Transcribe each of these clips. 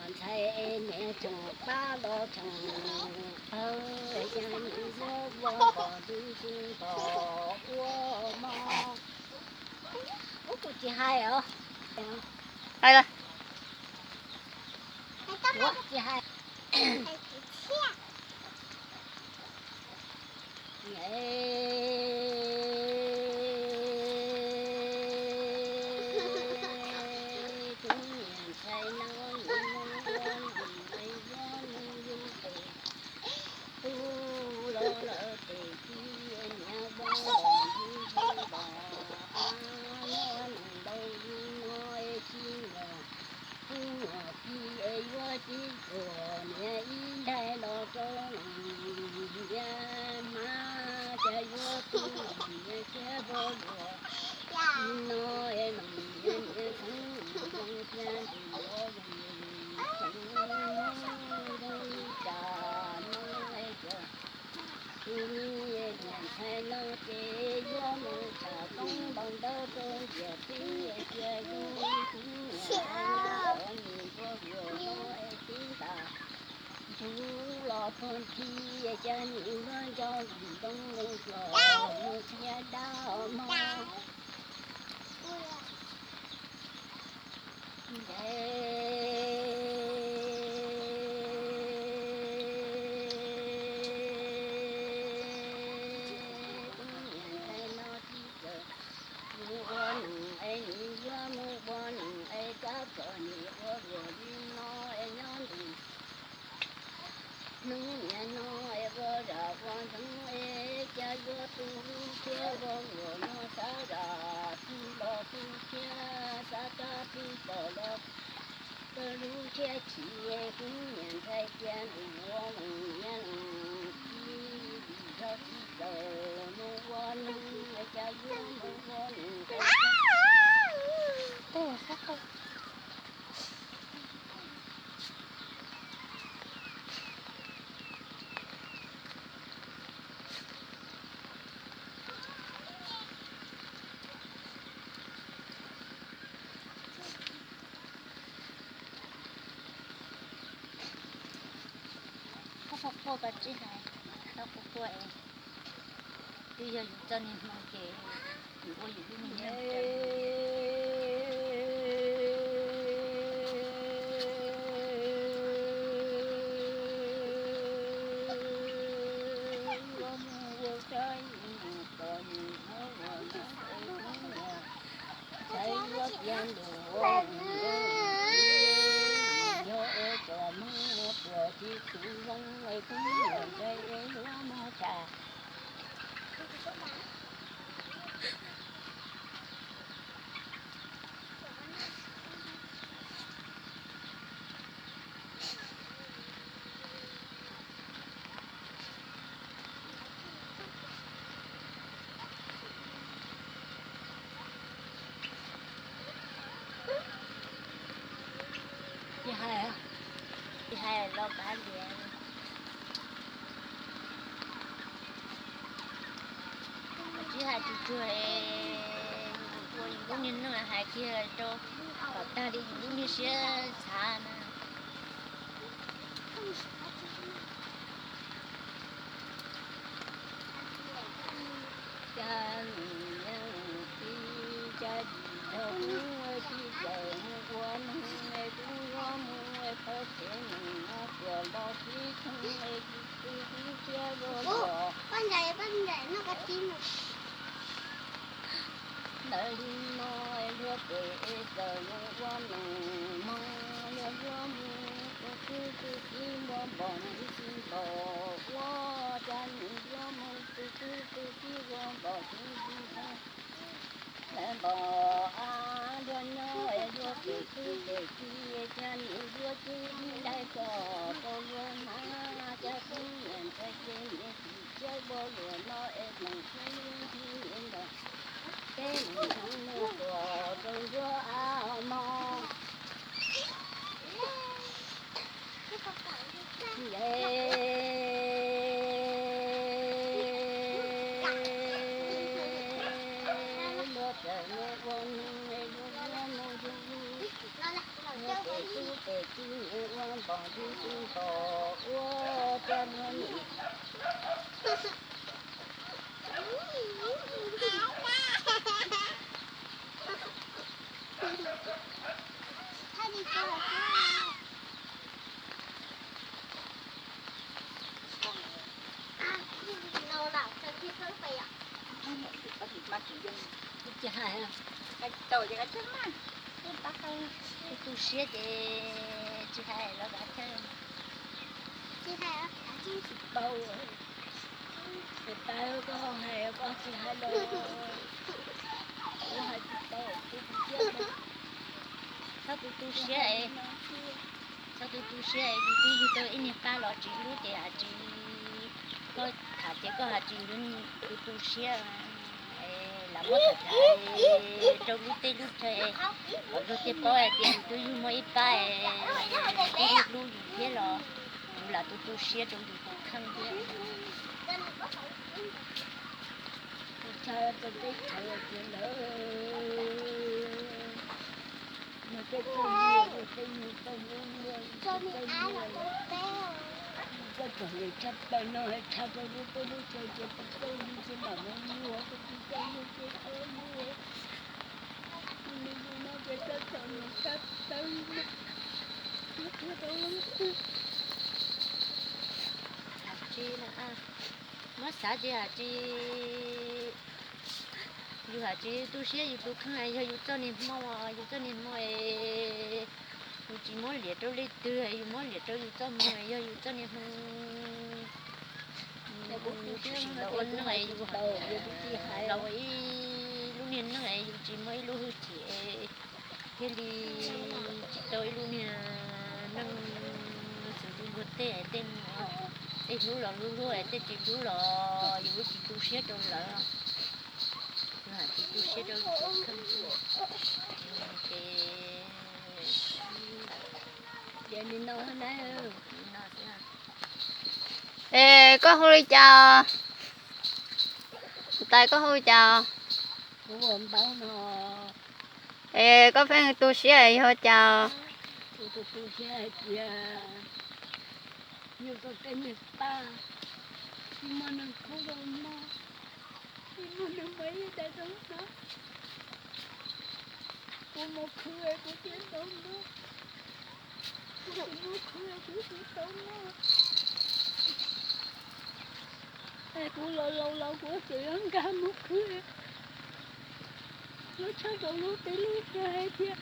Ntxhais, ntxhais es niam tseem pab los tseem, yog niam yuav ua kom tus tsis nto ua mog. Ub, kuv tsis hais os. Hais lawm. Kuv tsis hais. Tus niam ntxhais no nws mus ua nws yuav mus yug tus tub los lawm tes tib niam ua nws yug nws los a, nws ntau yug no es tsis muaj tub muaj ki es yuav tsis txuag niam ib nthais los rau niam hmab, cas yuav tub niam thiab vauv luag no es niam niam txheeb zoo tiag ntus ua zoo txheeb zoo li cas no es cas tus niam ntxhais no ces yuav mus tsa toob npau ntawv rau ntiag teb cia zoo li tus niam ntxhais no kom nws vauv luag no es tib ntas ntuj los puag nthi, cas nws yuav nco ntoo mus hluas mus thiab dab mog. Tus niam ntxhais no tsis txawj mus ua neeg es nws yuav mus ua neeg es rab pom nws ua luam li no es nyob ntus hnub niam no es ua zam ua ntxoov es cas yuav tu lub thiab vauv luag no xav zam tu los tu thiab xav rab tu pom los rau lub thiab chim. Kuv niam ntxhais tias nws ua neeg niam neeg tsis zog tsis txawj mus ua neeg es cas yuav mus ua neeg Koj quaj quaj koj tsis hais, koj quaj quaj es twb yog yus txoj niag hmoo ces yus ua yus lub niag neej. Ntxhais yuav piav lus, yog es txom nyem puas tsis tshua zoo es kuv niam ntxhais es yuav muab tshaj. Tsis hais, tsis hais los kav liam. Tsis hais tsuag tsuag, ua yus lub niag neej hais kiag rau kom tag li yus lub niag siab xav na. Cas nws nyob tib cas Kuv tsis txawm mus ua neeg, kuv yuav mus tau tsev neeg no, tuaj los tsis tsheej, tsis txwj tsis siab luag los. Ntawm li no luag pem txawm mus ua neeg hmo, yog yuav mus tus kwv tus tij npog npog ntsis tsis npog, ua cas nws yuav mus tus kwv tus tij ua npog ntsis tsis npog. Npog a, luag nyob luag pem kwv pem tij, cas nws yuav tsis dai txog rau luag na, cas tub niam ntxhais ces niam tsis txiav npog luag no es meem tub niam ntxhais, peb meem tub niam tuaj rau nruab av mog. Luag txawm mus ua neeg, luag yuav mus yug yug, luag pem kwv pem tij ua npog ntsis tsis npog, ua cas luag nim Tsis hais, tu siab ces tsis hais los kav tsij, tsis hais, tsis tau. Niam tais, koj ho hais koj tsis hais los, kuv hais tsis tau, kuv tu siab. Txhob tu tu siab es, txhob tu tu siab es, yus twb yug tau ib niag pab los tsis hlub ces hais tsis, koj tham ces koj hais tsis, yus tu tu siab. Lam muab tham tham rau lub teb lub chaw, kom luag thiaj paub hais tias yus twb yug muaj ib pab es, twb yug hlub yus thiab los, yus lam tu tu siab rau yus tus kheej thiab. Tus chaw rau teb chaws tias lawm, yog tej txoj hlub, yog tej yug txoj hlub, yog tej hlub, koj txom nyem tshaj plaws no, tshaj rau lub teb lub chaw ces tus txoj hlub tsis mam mus yuav, tus txoj hlub tsis tau yuav. Tus me hlub no ces txoj txom nyem tshaj plaws no, tsis qhia rau leej twg. Hais tsis, muab xav tias hais tsis, yus hais tsis tu siab yus tus kheej, yog yus txoj niag hmoo, yus txoj niag hmoo es yus tsis muab liam rau leej twg, yus muab liam rau yus txoj hmoo, yog yus txoj niag hmoo. Yus tshwm sim los ua neej es yus los ua ib lub niag neej es yus tsis muaj ib lub hwj chim es thiaj li tsis tau ib lub niag neej xws li luag tej, tej, tej hlub los hlub hlub, tej tsis hlub los yus lub tsis tu siab rau lawv, yus hais tsis tu siab rau yus tus kheej ces, ces li no na. Es koj hu li cas? Tais, koj hu li cas? Kuv hu Npauj no. Es koj pheej tu siab yog cas? Kuv tu tu siab hais tias yus tau tej niag pab, tsis muaj neeg khub rau noj, tsis muaj neeg muab ib daim rau noj. Kuv mus khwv kuv thiaj tau noj, kuv tsis mus khwv kuv tsis tau noj. Es kuv los laus los kuv tseem yuav nkag mus khwv, yuav tshawb rau lub teb lub chaw hais tias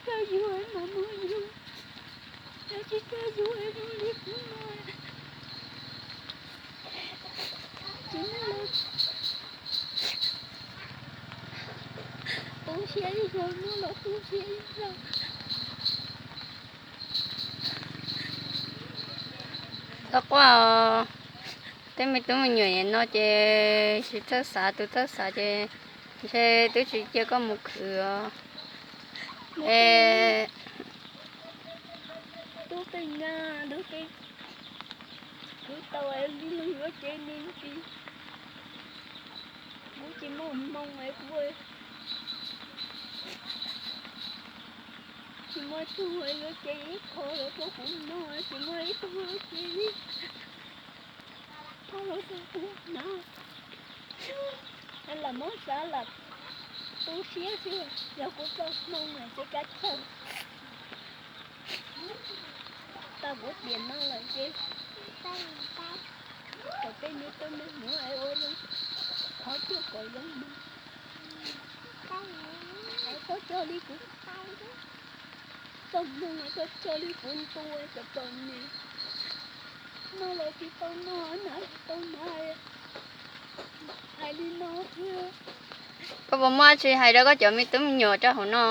kawg yug mas mus yug, yog tsis kawg yug zoo li kuv no, tsis muaj lus tu siab ib zaug, muaj lus tu siab ib zaug. Tau quaj, tej me tub me nyuam no ces tsis txawj xav, tus txawj xav ces ntshe twb tsis cia koj mus khwv os. Es tub tej nyab, tub tej khwv tau li luag yuav cev me ntsis. Kuv tsis muaj hmoo es kuv tsis muaj tug yuav cev ib qho los rau kuv noj, tsis muaj ib tug yuav cev ib qho los rau kuv hnav. Lam muab xav lam Tu siab xwb, yog kuv txoj hmoo mas tsis kav chaw. Tau kuv tiam no lawm ces kom tej me tub me nyuam es ua zoo, qhov twg kom zoo mus, es koj cog li kuv txoj hmoo, koj cog li kuv ntu, kom txom nyem, noj los tsis tau noj, hnav tsis tau hnav, hais li no thiab. Koj puas muaj dab tsi hais rau koj cov me tub me nyuam rau hauv no?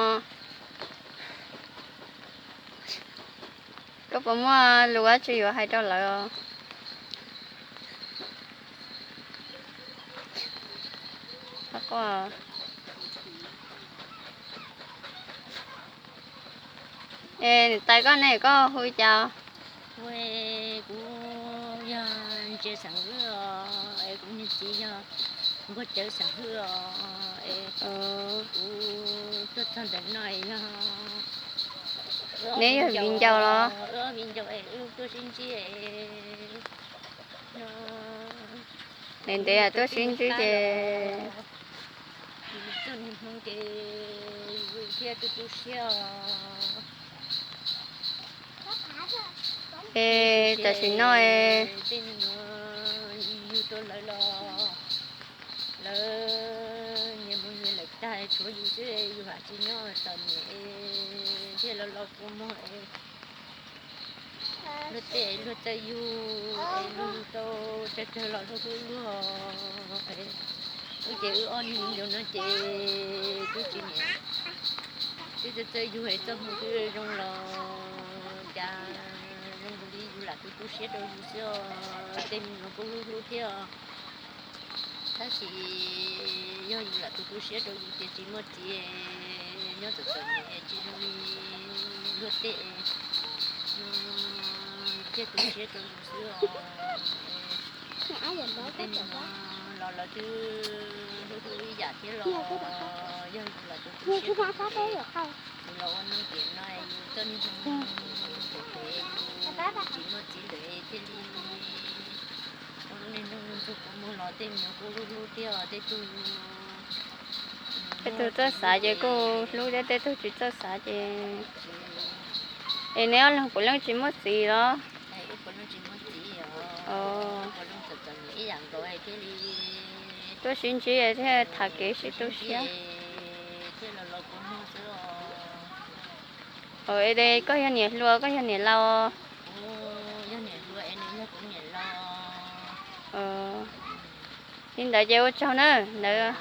Koj puas muaj lus dab tsi yuav hais rau lawv? Es niam tais koj ne, koj hu cas? Kuv yog Ntsia Xeem Hwj os, es kuv niag txiv yog Nkuaj Cawv Xeem Hwj os, es kuv tuaj txog ntawm no yog, neb yog viv ncaus los? Wb viv ncaus es wb tuaj sib ntsib no. Ntev ntev tuaj sib ntsib ces txoj niag hmoo ces yus thiaj tu tu siab os. Es tam sim no tej me nyuam yug rau lawv los lawv nyias mus nyias lawm tag, tshuav yus xwb, yus ham tsis nyob txom nyem thiaj los los kua muag es luag tej luag txawj yug es luag yug tau tsawg tsawg los luag hlub luag. Wb ces wb ob niag viv ncaus no ces twb tsis niam, twb txawj txawj yug es txoj hmoo twb zoo los cas zoo nkaus li yus lam tu tu siab rau yus xwb os, tej me nyuam kuj hlub hlub thiab os. Tab sis yog yus lam tu tu siab rau yus ces tsis muaj txiv, nyob txom txom nyem tsis zoo li luag tej no, thiaj tu siab rau yus xwb os. Tej me nyuam los lawv twb hlub hlub ib yam thiab los yog yus lam tu tu siab rau yus, yus los ua neej tiam no yus txoj niag hmoo phem phem, yus tsis muaj txiv lawm thiaj li ua lub neej nrog luag ntxuag kua muag los tej me nyuam kuj hlub hlub thiab os, tej tug tej tug txawj xav ces kuj hlub thiab, tej tug tsis txawj xav ces. Es neb ob leeg puav leej tsis muaj txiv los? Tuaj sib ntsib thiaj tham kev sib tu siab. Es koj yog niam hluas, koj yog niam laus? Li ntawd ces ua tsaug na ntawd.